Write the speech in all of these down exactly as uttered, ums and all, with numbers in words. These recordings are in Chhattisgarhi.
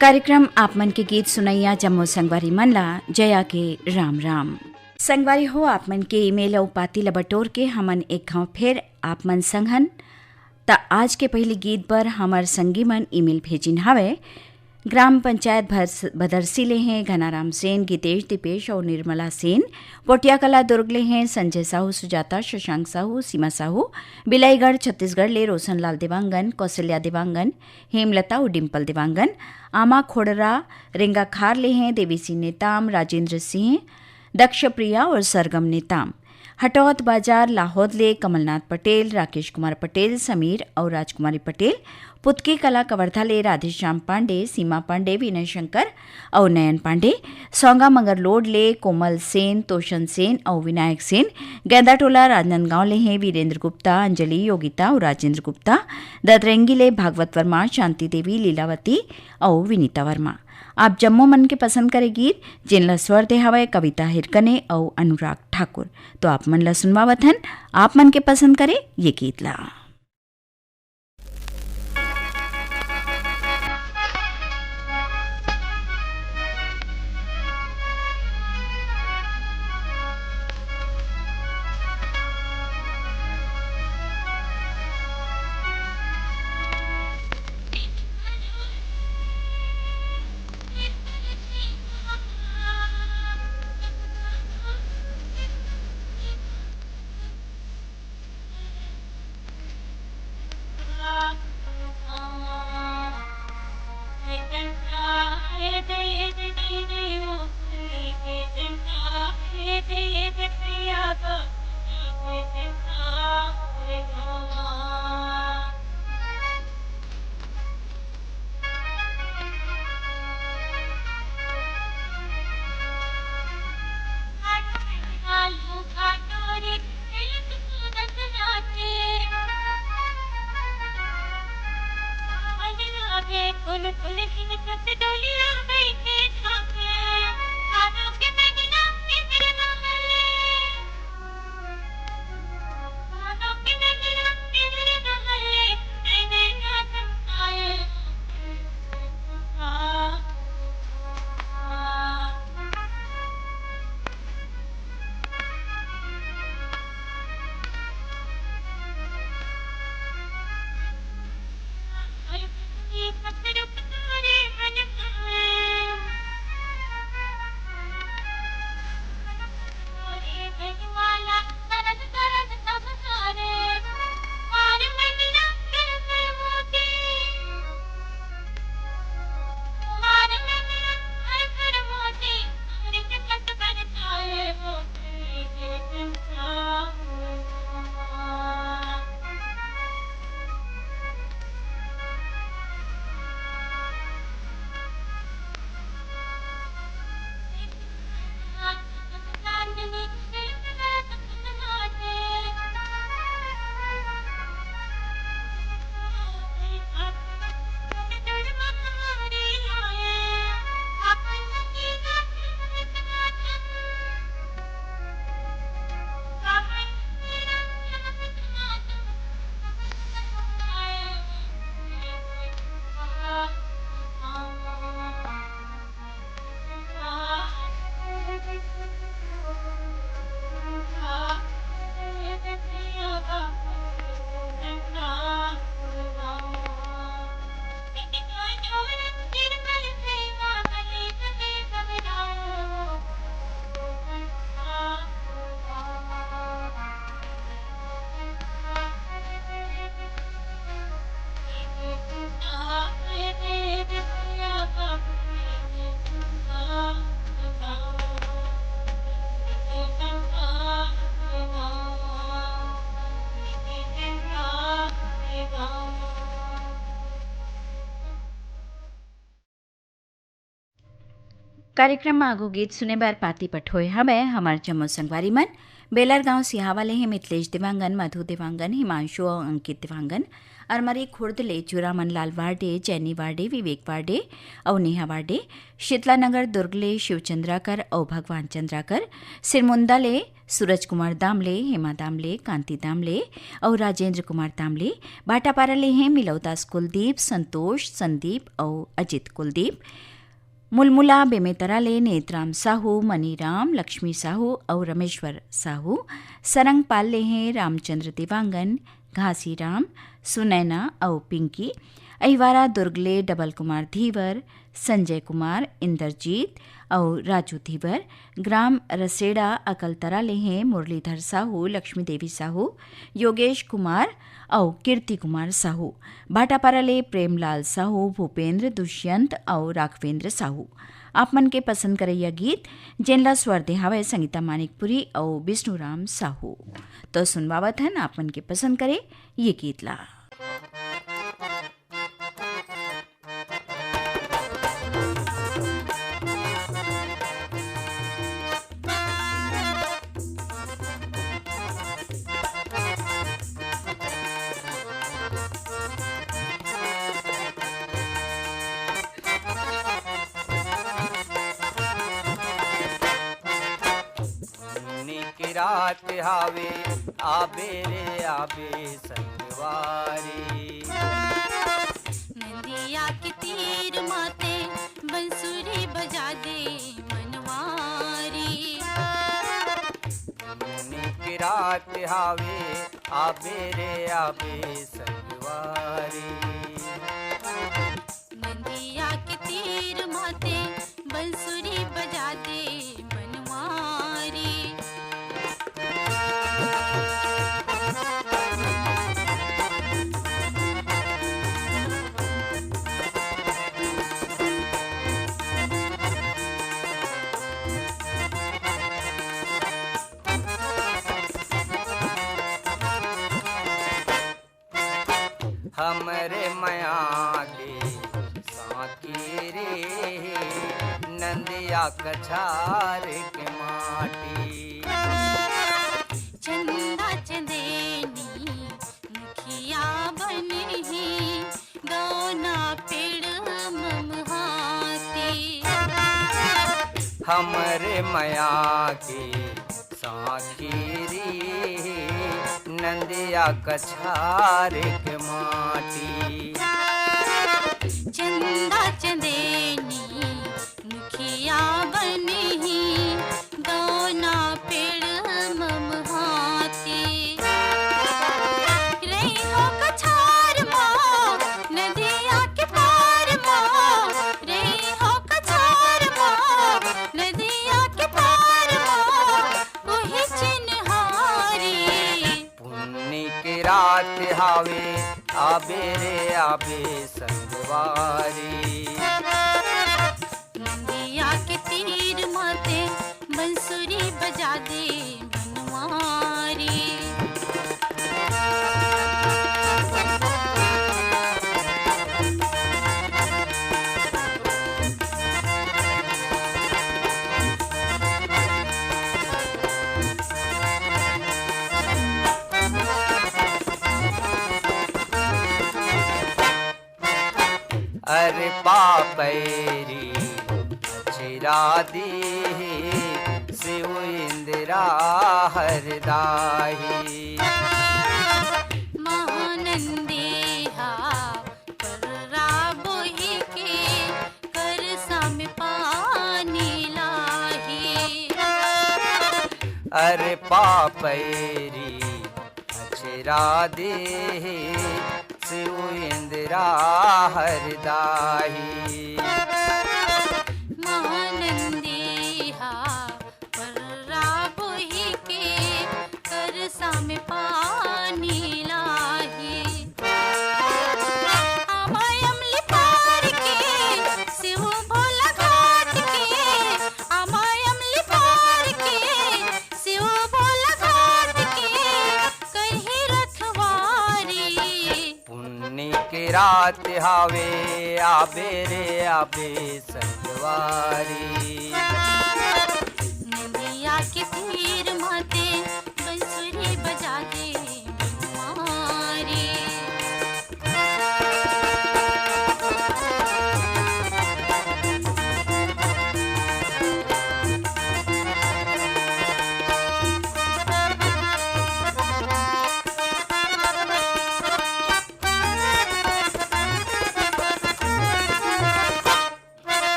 कार्यक्रम आप मन के गीत सुनैया जम्मो संगवारी मन ला जया के राम राम। संगवारी हो, आप मन के ईमेल अउ पाती ला बटोर के हमन एक घांव फेर आप मन संग हन। त आज के पहिली गीत बर हमर संगी मन ईमेल भेजिन हावय। ग्राम पंचायत भर-, भदरसी ले हें घनाराम सेन, गीतेश, दीपेश अउ निर्मला सेन। पोटिया कला दुर्ग ले हें संजय साहू, सुजाता, शशांक साहू, सीमा साहू। बिलाईगढ़ छत्तीसगढ़ ले रोशनलाल देवांगन, कौशल्या देवांगन, हेमलता अउ डिम्पल देवांगन। आमा खोड़रा रेंगाखार ले हें देवी सिंह नेताम, राजेंद्र सिंह, दक्ष प्रिया अउ सरगम नेताम। हटौत बाजार लाहौद ले कमलनाथ पटेल, राकेश कुमार पटेल, समीर अउ राजकुमारी पटेल। पुतकी कला कवर्धा ले राधेश्याम पांडे, सीमा पांडे, विनय शंकर अउ नयन पांडे। सौंगा मंगरलोड ले कोमल सेन, तोशन सेन अउ विनायक सेन। गैंदाटोला राजनांदगांव ले हें वीरेंद्र गुप्ता, अंजलि, योगिता अउ राजेंद्र गुप्ता। ददरेंगी ले भागवत वर्मा, शांति देवी, लीलावती अउ विनीता वर्मा। आप जम्मो मन के पसंद करे गीत, जेन ला स्वर दे हवय कविता हिरकने अउ अनुराग ठाकुर। तो आप मन ला सुनवावत हन आप मन के पसंद करे ये गीत ला। कार्यक्रम म आगू गीत सुने बर पाती पठोए हवय हमर जम्मो संगवारी मन। बेलर गांव सिहावा ले हे मिथिलेश देवांगन, मधु देवांगन, हिमांशु अउ अंकित देवांगन। अरमरी खुर्द ले चूरामन लाल वार्डे, जैनी वार्डे, विवेक वार्डे अउ नेहा वार्डे। शीतला नगर दुर्ग ले शिव चंद्राकर अउ भगवान चंद्राकर। सिरमुंदा ले सूरज कुमार दामले, हेमा दामले, कांति दामले अउ राजेंद्र कुमार दामले। भाटापारा ले हे मिलौदास कुलदीप, संतोष, संदीप अउ अजित कुलदीप। मुलमुला बेमेतरा ले नेतराम साहू, मनीराम, लक्ष्मी साहू अउ रमेश्वर साहू। सरंगपाल ले हे रामचंद्र देवांगन, घासीराम, सुनैना अउ पिंकी। अहिवारा दुर्ग ले डबल कुमार धीवर, संजय कुमार, इंदरजीत अउ राजू धीवर। ग्राम रसेड़ा अकलतरा ले हे मुरलीधर साहू, लक्ष्मी देवी साहू, योगेश कुमार अउ कीर्ति कुमार साहू। भाटापारा ले प्रेमलाल साहू, भूपेंद्र, दुष्यंत अउ राघवेंद्र साहू। आप मन के पसंद करैया गीत, जेन ला स्वर दे हावय संगीता मानिकपुरी अउ विष्णुराम साहू। तो सुनवावत हन आप मन के पसंद करे ये गीत ला। पुन्नी के रात हावे, आबे रे आबे संगवारी। नदिया के तीर माते बंसुरी बजा दे मनवारी। पुन्नी के रात हावे, आबे रे आबे संगवारी। नदिया के तीर माते बंसुरी बजा दे बनवारी। हमरे मया के साकी रे, नंदिया कछार के माटी। चंदा चंदेनी मुखिया बन ही, गौना पेड़ ममहाती। हमरे मया के साखी री, नंदिया कछार के माटी। चंदा चंदेनी मुखिया बन ही, गौना पेड़ ममहाती। रही हो कछार मा, नदिया के पार मा, रही हो कछार मा, नदिया के पार मा, कोई चिन्हारी। पुन्नी के रात हावे, आबे रे आबे संगवारी। नंदिया के तीर माते बंसुरी बजा दे बनवारी। अरे पापैरी चिरा दी, शिव इंदिरा हरदाही। महानंदी हा पर्रा बोही के, करसा में पानी लाही। अरे पापैरी अचरा देहे, शिव इंदिरा हरदाही। महानंदी हा पर्रा बोही के, करसा में पानी लाही। आमा अमली पार के, शिव भोला घाट के, आमा अमली पार के, शिव भोला घाट के, कही रखवारी। पुन्नी के रात हावे, आबे रे आबे संगवारी। नदिया के तीर माते जागे बनवारी।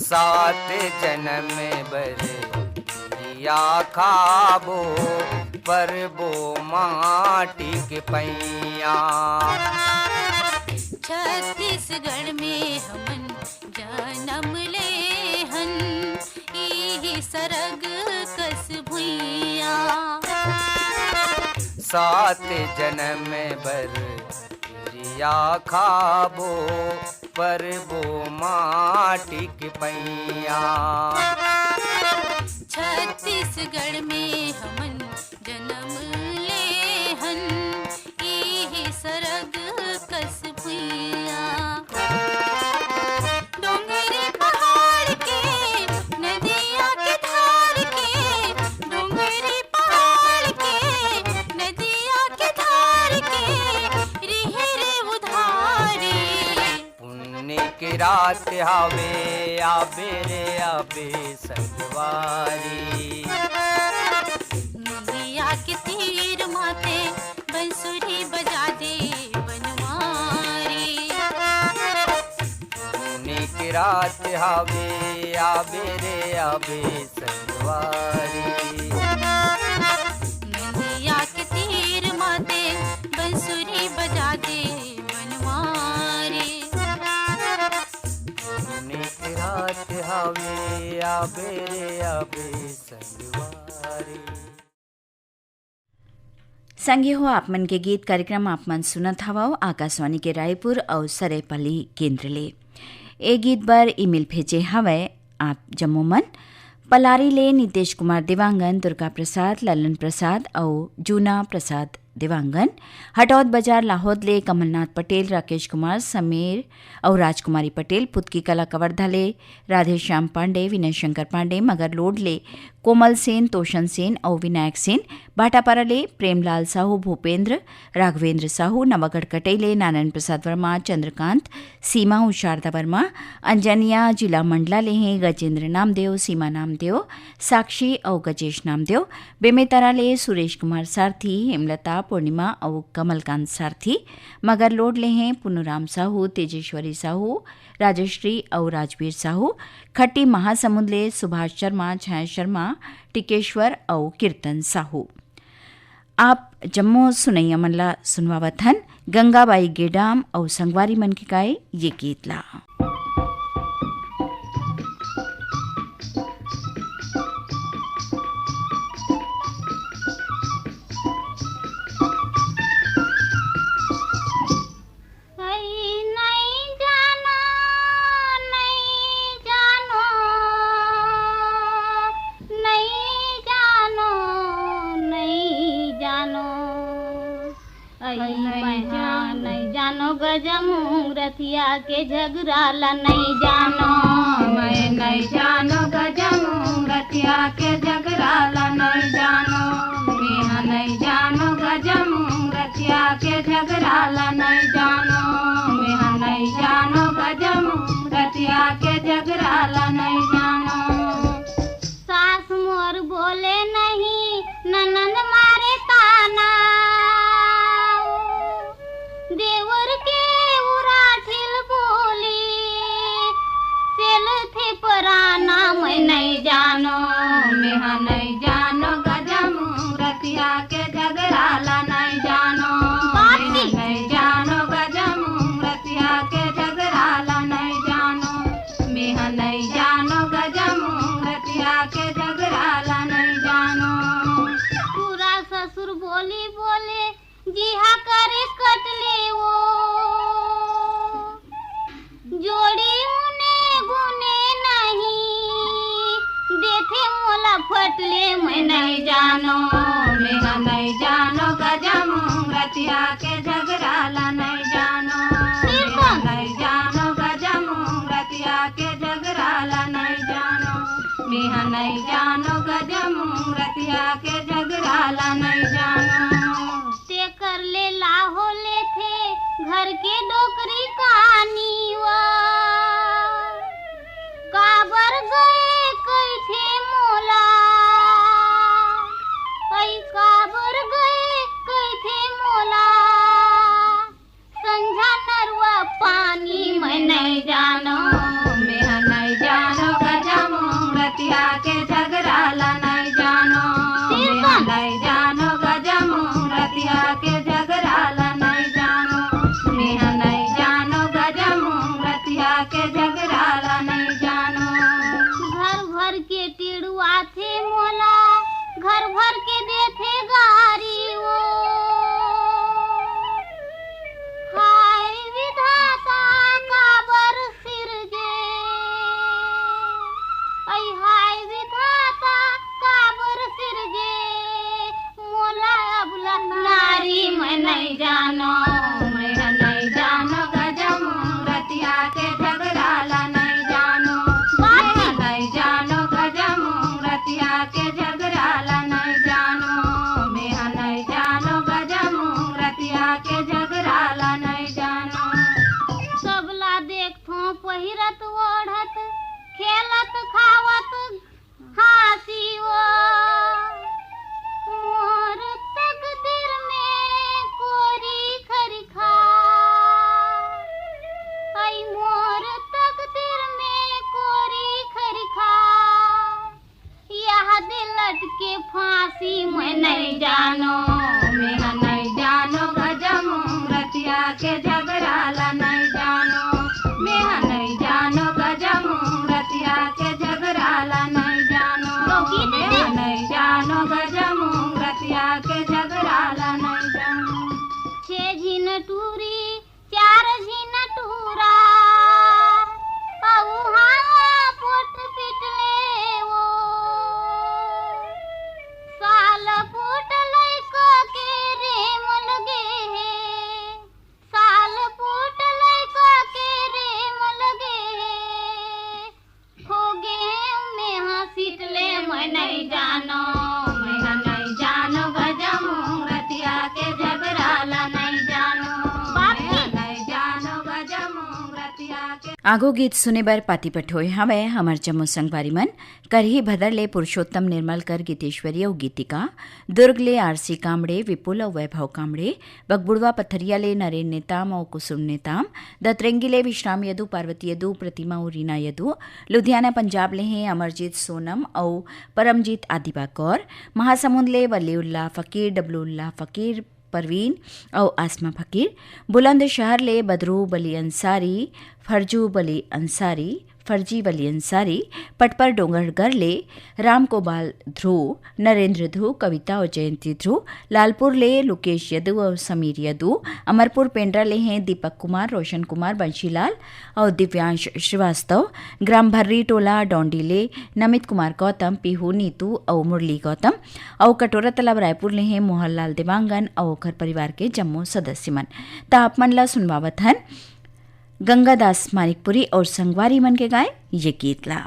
सात जनम बर किरिया खाबो, परबो माटी के पैया। छत्तीसगढ़ में हमन जनम ले हन, इही सरग कस भुइया। सात जनम बर किरिया खाबो, परबो माटी के पैया। छत्तीसगढ़ में हमन जनम ले हन, इही सरग कस भुइया। डोंगरी पहाड़ के, नदिया के धार के, डोंगरी पहाड़ के, नदिया के धार के, रिहे रे उधारी। पुन्नी के रात हावे, आबे रे आबे संगवारी। नदिया के तीर माते बंसुरी बजा दे बनवारी। पुन्नी के रात हावे, आबे रे आबे संगवारी। नदिया के तीर माते बंसुरी बजा दे बनवारी। पुन्नी के रात हावे, आबे रे आबे संगवारी। संगी हो, आप मन के गीत कार्यक्रम आप मन सुनत हवव आकाशवाणी के रायपुर अउ सरेपली केंद्र ले। ए गीत बर ईमेल भेजे हवय आप जम्मो मन। पलारी ले नितेश कुमार देवांगन, दुर्गा प्रसाद, ललन प्रसाद अउ जूना प्रसाद देवांगन। हटौद बाजार लाहौद ले कमलनाथ पटेल, राकेश कुमार, समीर अउ राजकुमारी पटेल। पुतकी कला कवर्धा ले राधेश्याम पांडे, विनय शंकर पांडे, मगर लोड ले कोमल सेन, तोषण सेन अउ विनायक सेन, भाटापारा ले प्रेमलाल साहू, भूपेंद्र, राघवेंद्र साहू, नवागढ़ कटई ले नारायण प्रसाद वर्मा, चंद्रकांत, सीमा अउ शारदा वर्मा, अंजनिया जिला मंडला ले हे गजेंद्र नामदेव, सीमा नामदेव, साक्षी अउ गजेश नामदेव, बेमेतरा ले सुरेश कुमार सारथी, हेमलता, पूर्णिमा अउ कमलकांत सारथी, मगर लोड ले हे पुनुराम साहू, तेजेश्वरी साहू, राजश्री अउ राजवीर साहू, खट्टी महासमुंद ले सुभाष शर्मा, छाया शर्मा, टिकेश्वर अउ कीर्तन साहू। आप जम्मो सुनैया मन ला सुनवावत हन गंगाबाई गेडाम अउ संगवारी मन के गाए ये गीत ला। अई मैं हा नइ जानो गजमूंग रतिया के झगरा ला नइ जानो। मैं नइ जानो गजमूंग रतिया के झगरा ला नइ जानो। मैं हा नइ जानो गजमूंग रतिया के झगरा ला नइ जानो। मैं हा नइ जानो गजमूंग रतिया के झगरा ला नइ जानो। सास मोर बोले नहीं, ननद मारे ताना। देवर के उराठिल बोली, पेलथे पराना। मैं नइ जानो, मैं हा नइ जानो गजमूंग रतिया के झगरा ला नइ जानो। मैं हा नइ जानो गजमूंग रतिया के झगरा ला नइ जानो। मैं हा नइ जानो गजमूंग रतिया के झगरा ला नइ जानो। पूरा ससुर बोली बोले, जिहा करे कटले वो। जोड़ी उने गुने नहीं, देथे मोला फटले। मैं नइ जानो, मैं हा नइ जानो गजमूंग रतिया के झगरा ला नइ जानो। मैं हा नइ जानो गजमूंग रतिया के झगरा ला नइ जानो। मैं हा नइ जानो गजमूंग रतिया के झगरा ला नइ जानो। आगो गीत सुने बर पाती पठोए हवय हमर जम्मो संगवारी मन। करही भदर ले पुरुषोत्तम निर्मल कर गीतेश्वरी अउ गीतिका, दुर्ग ले आरसी कामड़े, विपुल अउ वैभव कामड़े, बगबुड़वा पथरिया ले नरेन नेताम अउ कुसुम नेताम, दतरेंगी ले विश्राम यदु, पार्वती यदु, प्रतिमा अउ रीना यदु, लुधियाना पंजाब ले हैं अमरजीत सोनम अउ परमजीत आदिबा कौर, महासमुंद ले वलीउल्ला फकीर, डबलुल्ला फकीर, परवीन अउ आसमा फकीर, बुलंदशहर ले बदरू बली अंसारी, फरजू बली अंसारी, फर्जी बली अंसारी, पटपर डोंगरगढ़ ले रामगोपाल ध्रुव, नरेंद्र ध्रुव, कविता अउ जयंती ध्रुव, लालपुर ले लुकेश यदु अउ समीर यदु, अमरपुर पेंड्रा ले हैं दीपक कुमार, रोशन कुमार, बंशीलाल अउ दिव्यांश श्रीवास्तव, ग्राम भर्री टोला डौंडी ले नमित कुमार गौतम, पीहू नीतू अउ मुरली गौतम, अउ कटोरा तालाब रायपुर ले हैं मोहनलाल देवांगन अउ ओखर परिवार के जम्मो सदस्य मन। त आप मन ला सुनवावत हन गंगादास मानिकपुरी अउ संगवारी मन के गाए ये गीत ला।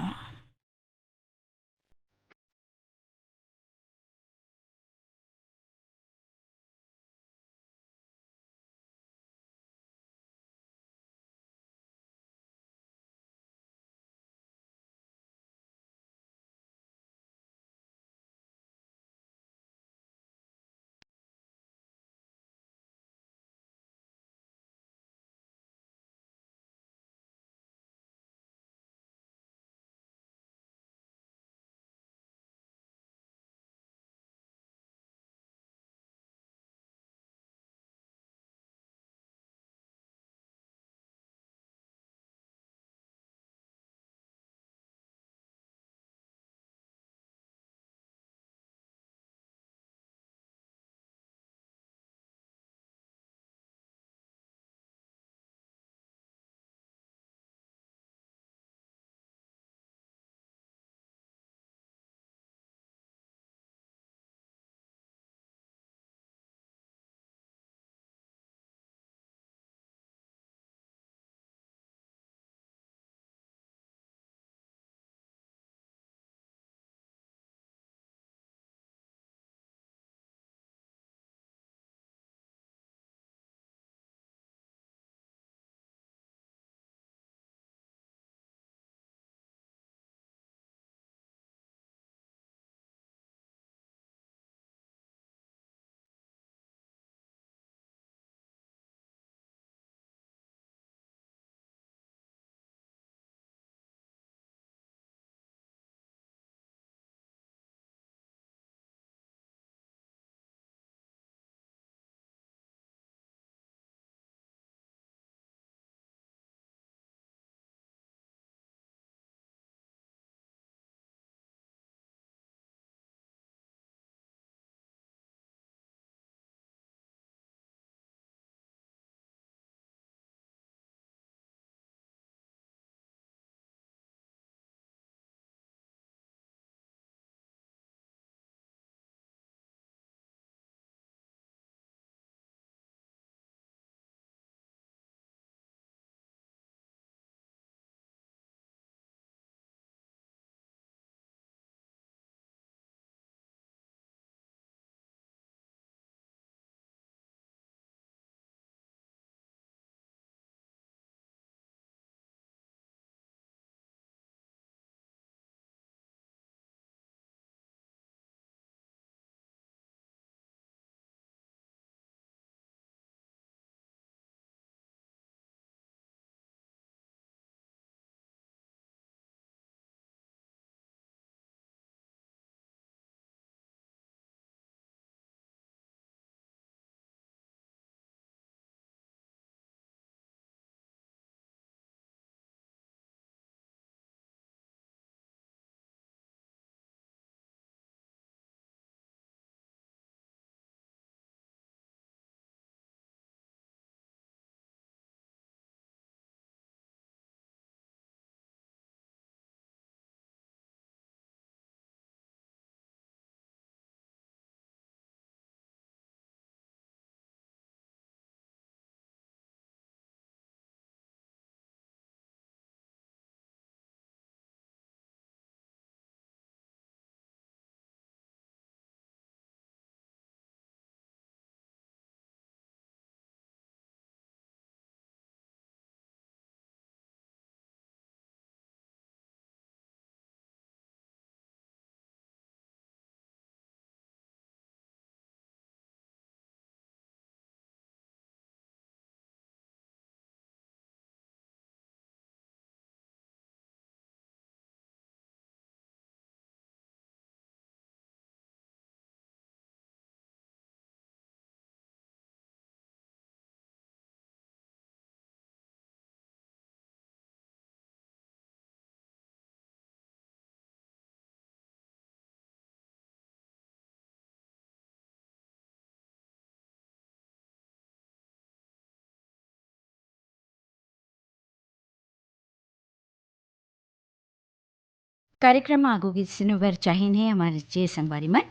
कार्यक्रम आगू के सुने बर चाहिन हे हमर जे संगवारी मन।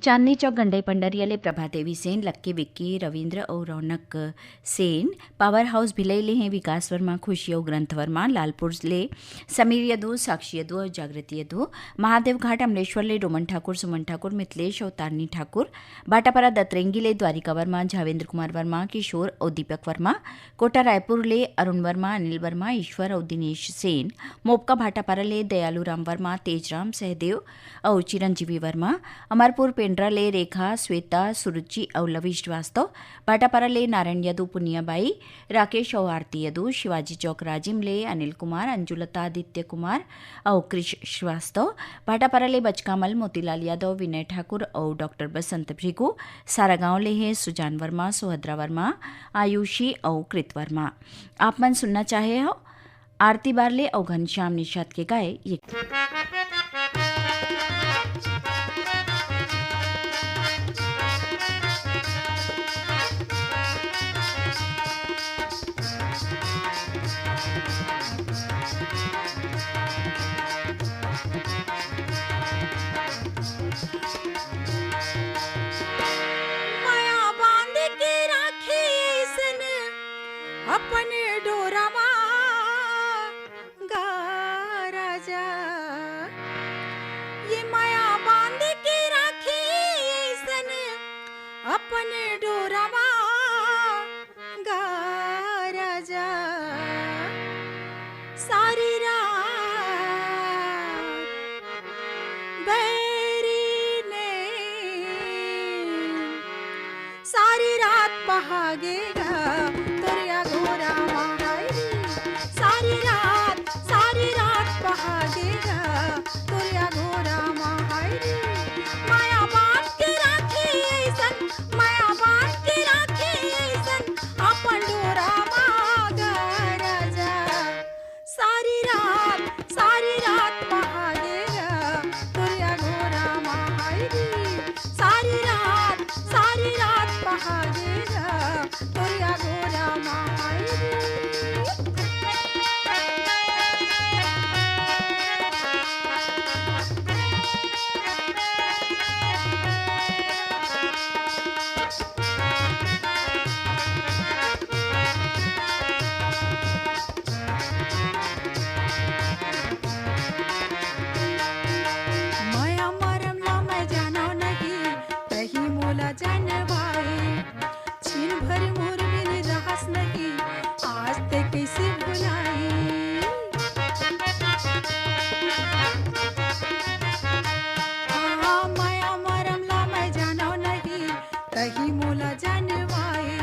चांदनी चौक गंडई पंडरिया ले प्रभा देवी सेन, लक्की विक्की, रविंद्र अउ रौनक सेन, पावर हाउस भिलई ले हे विकास वर्मा, खुशी अउ ग्रंथ वर्मा, लालपुर ले समीर यदु, साक्षी यदु अउ जागृति यदु, महादेव घाट अमलेश्वर ले डोमन ठाकुर, सुमन ठाकुर, मिथलेश अउ तारनी ठाकुर, भाटापारा दतरेंगी ले द्वारिका वर्मा, झावेंद्र कुमार वर्मा, किशोर अउ दीपक वर्मा, कोटा रायपुर ले अरुण वर्मा, अनिल वर्मा, ईश्वर अउ दिनेश सेन, मोपका भाटापारा ले दयालु राम वर्मा, तेजराम, सहदेव अउ चिरंजीवी वर्मा, अमरपुर पेंड्रा ले रेखा, श्वेता, सुरुचि अउ लवी श्रीवास्तव, भाटापारा ले नारायण यदु, पुनिया बाई, राकेश अउ आरती यदु, शिवाजी चौक राजिम ले अनिल कुमार, अंजुलता, आदित्य कुमार अउ कृष श्रीवास्तव, भाटापारा ले बचकामल, मोतीलाल यादव, विनय ठाकुर अउ डॉक्टर बसंत भृगु, सारागांव ले हे सुजान वर्मा, सुभद्रा वर्मा, आयुषी अउ कृत वर्मा। आप मन सुनना चाहे हो आरती बारले अउ घनश्याम निषाद के गाए ये। माया बांध के राखे अइसन अपन डोरा मा गा राजा। ये माया बांध के राखे अइसन अपन डोरा मा गा राजा। सारी रात बैरी ने सारी रात पहागेगा तोरिया घोरा महाई। सारी रात, सारी रात पहागेगा तोरिया घोरा महाई। माया बांध के राखे अइसन, माया बांध के राखे अइसन अपन डोरा मागा राजा। सारी रात, सारी रात पहागेगा तोरिया घोरा महाई। सारी रात, सारी रात पहागेगा तोरिया घोरा महाई। मया मरम ला मैं जानव नहीं, तही मोला जानवाई। छिन भर मोर बिन रहस नहीं, आज ते कइसे भुलाई। हाँ, मया मरम ला मैं जानव नहीं, तही मोला जानवाई।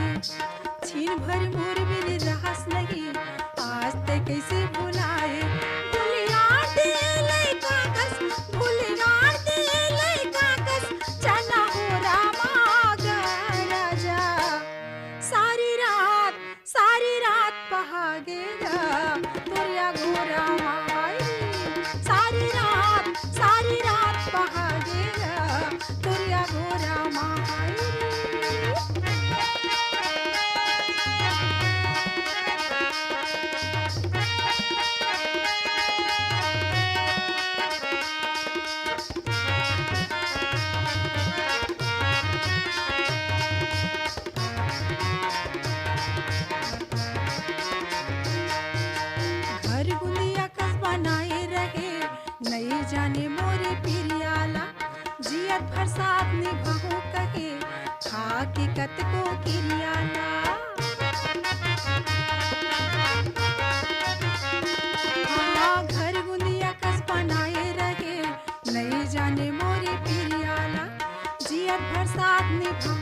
छिन भर मोर बिन रहस नहीं, आज ते कइसे भुलाए। भुलिया दे लइका कस, भुलिया दे लइका कस, चना हो रामा गा राजा। सारी रात, सारी रात पहागेगा तोरिया घोरा माई। सारी रात, सारी रात पहागेगा तोरिया घोरा माई। घर गुंदिया कस बनाए रहे, नइ जाने मोरे पिरियाला। जियत भर साथ निभाहूं कहे, खा के कतको किरियाला। हाँ, घर गुंदिया कस बनाए रहे, नइ जाने मोरे पिरियाला। जियत भर साथ निभाहूं